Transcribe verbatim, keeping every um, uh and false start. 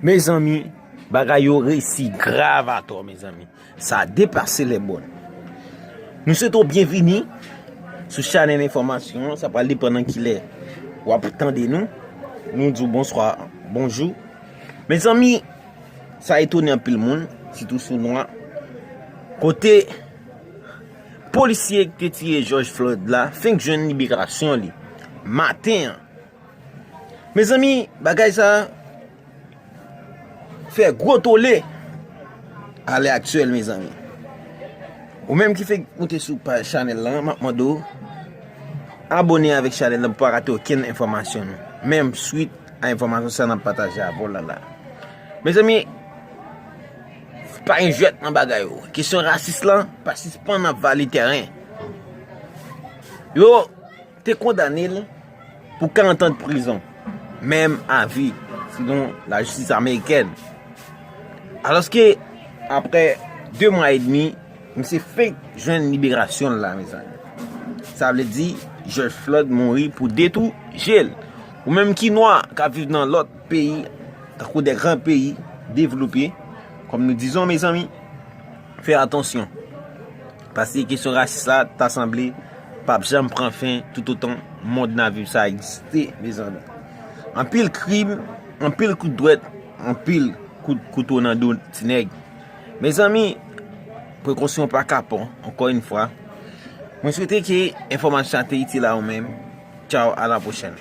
Mezanmi, bagay yo resi grav atò, mezanmi. Sa depase lè bòn. Nou swete w byenvini sou chanèl enfòmasyon an. Sa pral depann nan kilè w ap tande nou. Nou di w bonswa, bonjou. Mezanmi, sa etone anpil moun, sitou sou nwa. Kote polisye ki te tiye George Floyd la fenk jwenn liberasyon li maten an. Mezanmi, bagay sa fè gwo tole alè aktyèl, mezanmi. Ou menm ki fenk moute sou paj chanèl lan, m ap mande w abone avèk chanèl lan pou pa rate okenn enfòmasyon nou. Menm swit a enfòmasyon sa n ap pataje avè w la la. Mezanmi, pa gen jwèt nan bagay yo. Kesyon rasis lan pa sispann ap vale tèren. Yo te kondane l pou karant an de prizon, menm avi, selon lajistis amerikèn. Alòske, apre de mwa edmi, misye fenk jwenn liberasyon l la, mezanmi. Sa vle di, George Floyd mouri pou detouche l. Ou menm ki nwa k ap viv nan lòt peyi, tankou de gran peyi devlope, kòm nou dizon, mezanmi, fè atansyon. Paske kesyon rasis la ta sanble p ap janm pran fen toutotan mond n ap viv sa egziste, mezanmi. Anpil krim, anpil kout dwèt, anpil kout kouto nan do ti nèg. Mezanmi, prekosyon pa kapon, ankò yon fwa. Mwen swete ke enfòmasyon sa te itil a ou menm. Tchaw, a la pwochèn.